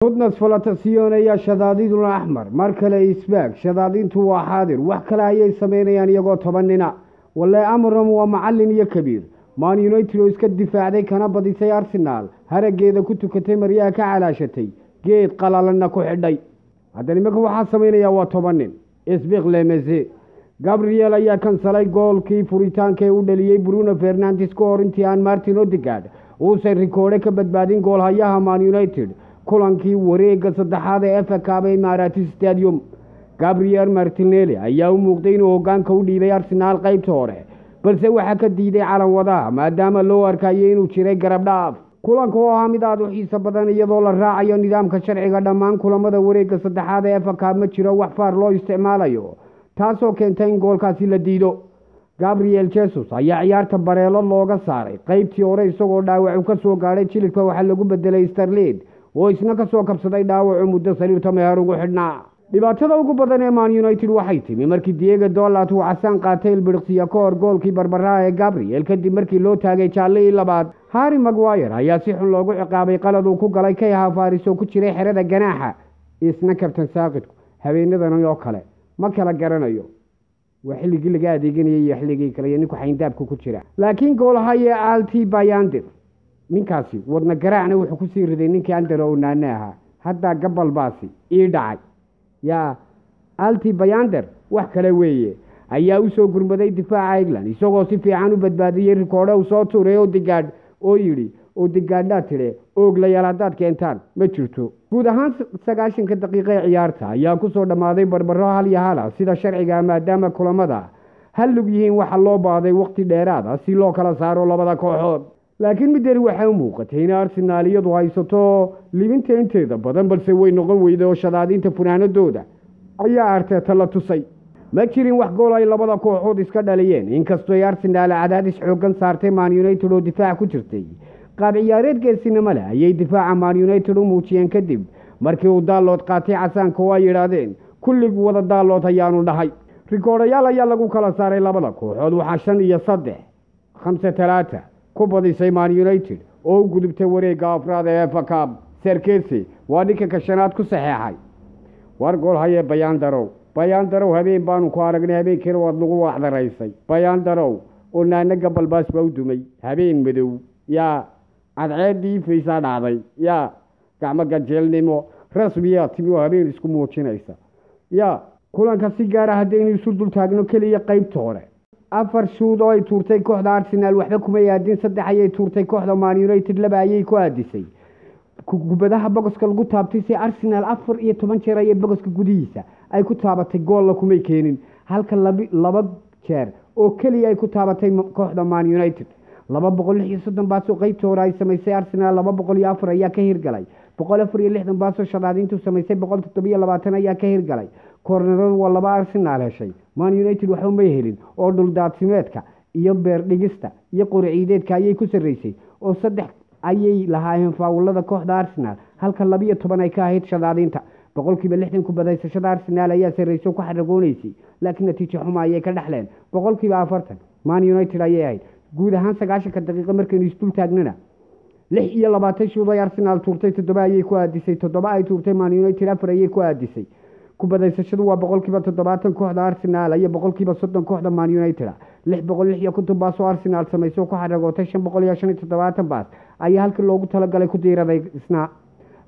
Tudnas Falatasion ayaa shadaadiduna axmar mar kale isbaag shadaadintu waa xaadir. Wax kale ayay sameynayaan iyagoo 10 nina. Walle Amram waa macalin iyo kabiir. Man United oo iska difaacday kana badisay Arsenal, harageeda ku tukatay, maryaha ka calaashatay, geed qalalanna ku xidhay. Haddana imanka waxaa sameynaya waa 10 nin. Isbiq Lemese Gabriel ayaa kansalay goolkii furitaanka ee u dhaliyey Bruno Fernandes ka hor intii aan Martin Odegaard uusan rikoodhe ka badbaadin goolhayaha Man United kulankii wareegga saddexaad ee FA Cup ee Emirates Stadium. Gabriel Martinelli ayaa u muuqday inuu hoggaanka u dhiibay Arsenal qaybta hore, balse waxaa ka diiday calan wadaha maadaama loo arkayo inuu jiray garab dhaaf. Kulanka oo ahaa mid aada u xiiso badan, iyadoo la raacayo nidaamka sharciga dhammaan kulamada wareegga saddexaad ee FA Cup, ma jiro wax faar loo isticmaalayo, taasoo keentay in goolkaasi la diido. Gabriel Jesus ayaa ciyaarta bareelo looga saaray qaybtii hore isagoo dhaawacu ka soo gaadhay jilibka. Waxaa lagu bedelay Sterlin oo isna ka soo kabsaday dhaawacu muddo sariirta meher ugu xidhnaa. Dhibaatada ugu badan ee Man United waxay timi markii Diego Dolat uu casaan qaatay ilbiriqsiya ka hor goolkii barbaraha ee Gabriel, kadib markii loo taagay jaallihii labaad. Harry Maguire ayaa si xun loogu ciqaabay qalad uu ku galay Kayha Faris oo ku jiray xerada ganaaxa. Isna kabtan saaqidku habeenadan oo kale ma kala garanayo waa xilligii laga adeeganayay iyo xilligii kale iyo ninku xayndaabka ku jira. Laakiin goolhaye Alti Bayandir ninkaasi wadna garaacna wuxuu kusii riday ninkii Andero Onaane ahaa. Haddaa gabalbaasi ii dhacay yaa Alti Bayander wax kale weeye ayaa u soo gurmaday difaaca England, isagoo si fiican u badbaadiyey rikoodhe uu soo tuuray Odegaard oo yidhi Odegaadhaa tidhe ooglayaal haddaad keentaan ma jirto. Guud ahaan 90-ka daqiiqa ee ciyaarta ayaa kusoo dhammaaday barbaro 1-1 sida sharciga, maadaama kulamada hal lug yihiin waxaa loo baaday waqti dheeraad ah si loo kala saaro labada kooxood. Laakiin midani waxay u muuqatay in Arsenaal iyadu haysato libinta inteeda badan, balse way noqon weyday oo shadaadinta funaanadooda ayaa Arteta la tusay. Ma jirin wax gool ay labada kooxood iska dhaliyeen, inkastoo ay Arsenaal cadaadis xooggan saartay Man United oo difaac ku jirtay. Qaab ciyaareed geesinimo leh ayay difaaca Man United u muujiyeen kadib markii uu Daalood qaatay casaanka oo ay yidhaahdeen kullig wada Daalood ayaanu dhahay. Rikoodhayaal ayaa lagu kala saaray labada kooxood. Waxaa 5 iyo 3, 5-3 ku badisay Man United oo u gudubtay wareegga afraad ee FA Cup. Serkesi waa ninka ka shanaad ku saxeexay. War gool hayee Bayaan Darow, Bayaan Darow, habeen baanu ku aragnay, habeenkiina waad nagu waxdaraysay. Bayaan Darow oo naana gabalbaas baa u dumay habeen madow. Yaa cadceeddii ifaysaa dhacday, yaa gacmo gajeelnimo rasmiyaa timi oo habeen isku muujinaysa. Yaa kulanka si gaara haddaynu isu dul taagno, keliya qaybta hore afar shuud oo ay tuurtay kooxda Arsenal waxba kuma aadin. Saddex ayay tuurtay kooxda Man United, laba ayay ku aadisay. Kubadaha bogoska lagu taabtay si Arsenal 14 jeer ayay bogoska gudihiisa ay ku taabatay, goolla kumay keenin, halka laba jeer oo keliya ay ku taabatay kooxda Man United. 236 baasoo qeybta hore ay samaysay Arsenal, 204 ayaa ka hirgalay. 164 baasoo shadaadintu samaysay, 127 ayaa ka hirgalay. Koornaradu waa laba Arsenal heshay, Man United waxba may helin oo dhuldaadsimeedka iyo beerdhigista iyo qori ciideedka ayay ku sarreysay oo saddex ayay lahaayeen faawulada kooxda Arsenal, halka 12 ay ka ahayd shadaadinta. 60% kubadaysashada Arsenal ayaa sarreysay oo ku xaragoonaysay, laakiin natiijo xuma ayay ka dhexleen. 40% Man United ayay ahayd. Guud ahaan 90-ka daqiiqo markaynu isdul taagnana, 26 shuud ay Arsenal tuurtay, toddoba ayay ku aadisay. Toddoba ay tuurtay Man United, afar ayay ku aadisay. Kubadaysashadu waa 70% kooxda Arsenal iyo 30% kooxda Man United. 656 baas oo Arsenal samaysay oo ku xaragootay, 575 baas ayaa halkii loogu talagalay ku diiraday isna.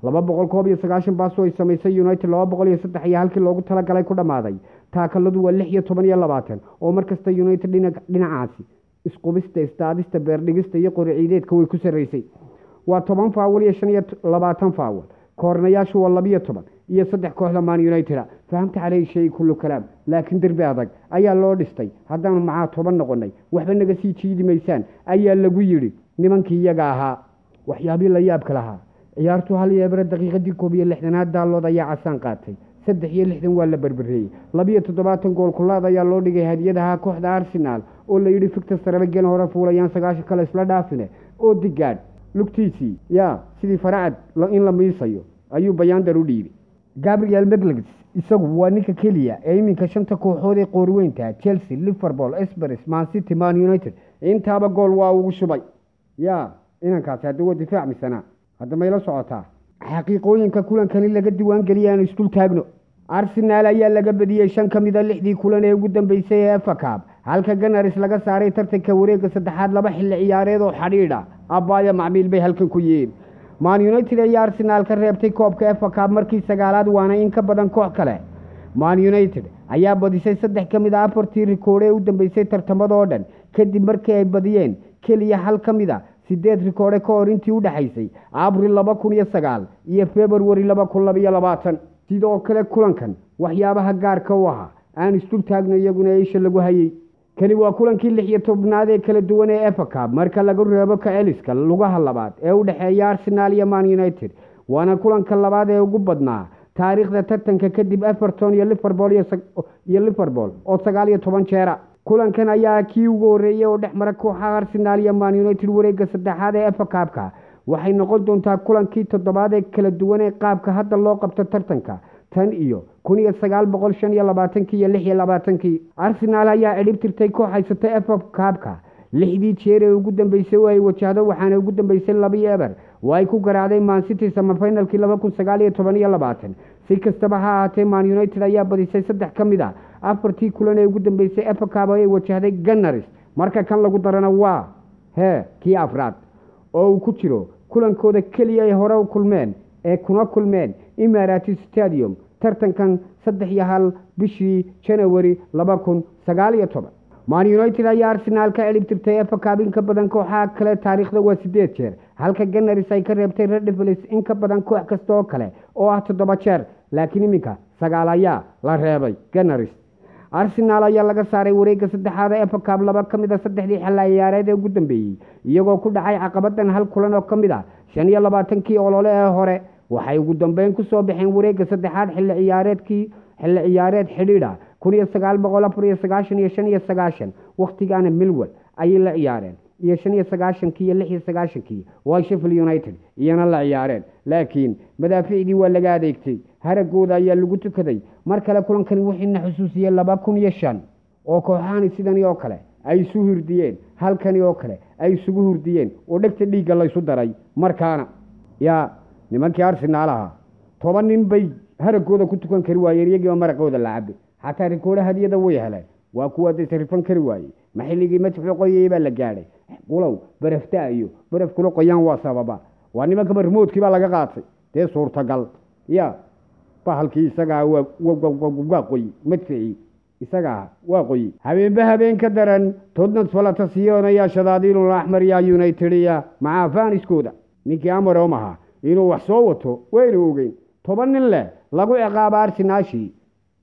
291 baas oo ay samaysay United, 203 ayaa halkii loogu talagalay ku dhammaaday. Taakaladu waa 16 iyo 20 oo markasta United dhinacaasi isqubista, isdaadista, beerdhigista iyo qori ciideedka way ku sarreysay. Waa 10 faawal iyo 25 faawal. Koornayaashu waa 12 iyo saddex kooxda Man United. Fahamta caleyhi shay kullu kalaam, laakiin derbi adag ayaa loo dhistay. Haddaanu macaa 10 noqonay waxba naga sii jiidi maysaan ayaa lagu yidhi nimankii iyaga ahaa. Waxyaabii la yaabka lahaa ciyaartu 1-0 daqiiqadii 61aad Daalood ayaa casaan qaatay. 63 waa la berbereeyey. 72 gool kulaad ayaa loo dhigay hadiyadaha kooxda Arsenal oo la yidhi Victor sarebe gel hore fuulayaan 90 kale isla dhaafine. Oo digaadh lugtiisii yaa sidii faracad in la miisayo ayuu Bayaandar u dhiibay. Gabriel Meglegs isagu waa ninka keliya ee iminka shanta kooxood ee qoorweynta Chelsea, Liverpool, Spurs, Man City, Man United intaaba gool waa ugu shubay. Yaa inankaasi hadda waa difaac misana hadda mayla socotaa. Xaqiiqooyinka kulankani laga diiwaangeliyay aan isdul taagno. Arsenal ayaa laga badiyey 5 ka mid a 6dii kulan ee ugu dambeysay ee FA Cup, halka Gunners laga saaray tartanka wareegga saddexaad 2 xilli ciyaareed oo xadhiidha. Abbaaya macmiil bay halkan ku yihiin. Man United ayaa Arsenal ka reebtay koobka FA Cup markii 9aad, waana in ka badan koox kale. Man United ayaa badisay 3 ka mid a 4tii rikoodh ee u dambeysay tartamada oo dhan, kadib markii ay badiyeen keliya 1 ka mid a 8 rikoodhe ka hor intii u dhexaysay Abril 2009 iyo February 2022. Sidoo kale kulankan waxyaabaha gaarka u ahaa aan isdul taagno iyaguna isha lagu hayay. Kani waa kulankii 16aad ee kala duwan ee FA Cup marka laga reebo ka celiska lugaha labaad ee u dhexeeya Arsenal iyo Man United, waana kulanka labaad ee ugu badnaa taariikhda tartanka kadib Everton iyo Liverpool oo 19 jeera. Kulankan ayaa kii ugu horreeyay oo dhex mara kooxaha Arsenal iyo Man United wareegga saddexaad ee FA Cup-ka. Waxay noqon doontaa kulankii 7aad ee kala duwan ee qaabka hadda loo qabto tartanka tan iyo 1925 iyo 26. Arsenal ayaa cidhib tirtay koox haysata FA Cup-ka 6dii jeer ee ugu dambeysay oo ay wajahdo, waxaana ugu dambeysay 2-0 oo ay ku garaacday Man City semifinalkii 2019 iyo 20. Si kastaba ha ahaatee, Man United ayaa badisay 3 ka mid a 4tii kulan ee ugu dambeysay FA Cup ay wajahday Gunners, marka kan lagu darana waa kii afraad oo uu ku jiro kulankooda keliya ay hore u kulmeen ee kuna kulmeen Emirates Stadium tartankan 3-1 bishii January 2019. Man United ayaa Arsenal ka cirib tirtay FA Cup in ka badan kooxaha kale taariikhda waa 8 jeer, halka Gunners ay ka reebtay Red Devils in ka badan koox kasta oo kale oo ah 7 jeer, laakiin iminka 9 ayaa la reebay Gunners. Arsenal ayaa laga saaray wareegga saddexaad ee FA Cup 2 ka mid a 3dii xilli ciyaareed ee ugu dambeeyey, iyagoo ku dhacay caqabadan hal kulan oo ka mid ah 25kii olole ee hore. Waxay ugu dambeyn ku soo baxeen wareegga saddexaad xilli ciyaareed xidhiidha 1994 iyo 95, wakhtigaana Millwall ayay la ciyaareen, iyo 95kii iyo 96kii waa Sheffield United iyana la ciyaareen, laakiin madaaficdii waa laga adeegtay, haragooda ayaa lagu tukaday. Mar kale kulankani wixiina xusuusiyey 2005 oo kooxahani sidani oo kale ay isu hurdiyeen, halkani oo kale ay isugu hurdiyeen oo dhegta dhiigga laysu daray. Markaana yaa nimankii Arsenal ahaa 10 nin bay haragooda ku tukan kari waayeen, iyagiiba maraqooda la cabay, xataa rikoodha hadiyada way heleen, waa kuwa desrifan kari waayey. Ma xilligii madfuxu qoyayay baa la gaadhay? Qulow barafta iyo baraf kula qoyaan waa sababa, waa nimanka remote-kii baa laga qaatay, dee suurtagal ya bahalkii isagaa waa qoyi, madficii isagaa waa qoyi. Habeenba habeen ka daran Tottenham Falatasiyoon ayaa shadaadiinul axmar yaa United ya macaa faaniskooda. Ninkii Amorim ahaa inuu wax soo wato waynu ogeyn, 10 nin leh lagu ciqaaba Arsenalshii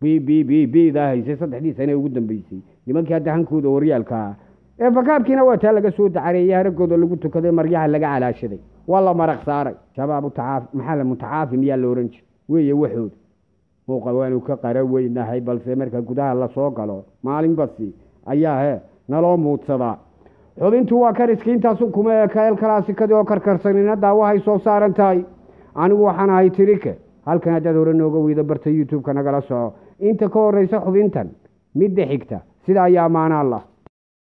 b b b b daa haysay 3dii sane ugu dambeysay, nimankii hadda hankooda horyaalka ee FA Cup-kiina waa taa laga soo dacareeyey, haragooda lagu tukaday, maryaha laga calaashaday, waa la maraq saaray. Shabaabu tacaaf maxaa la mutacaafi miyaa la oran jiray weeye waxooda muuqa waanu ka qara weynahay, balse marka gudaha lasoo galo maalin basi ayaa naloo muudsadaa. Xubintu waa kariski intaasu kuma eka El Clasico-dii oo karkarsanina daawahay soo saaran tahay. Anigu waxaan ahay Tirike, halkan haddaad hore nooga weydo barta YouTube-ka nagala soco. Inta ka horeysa xubintan midda xigta sida ayaa amaana Allah.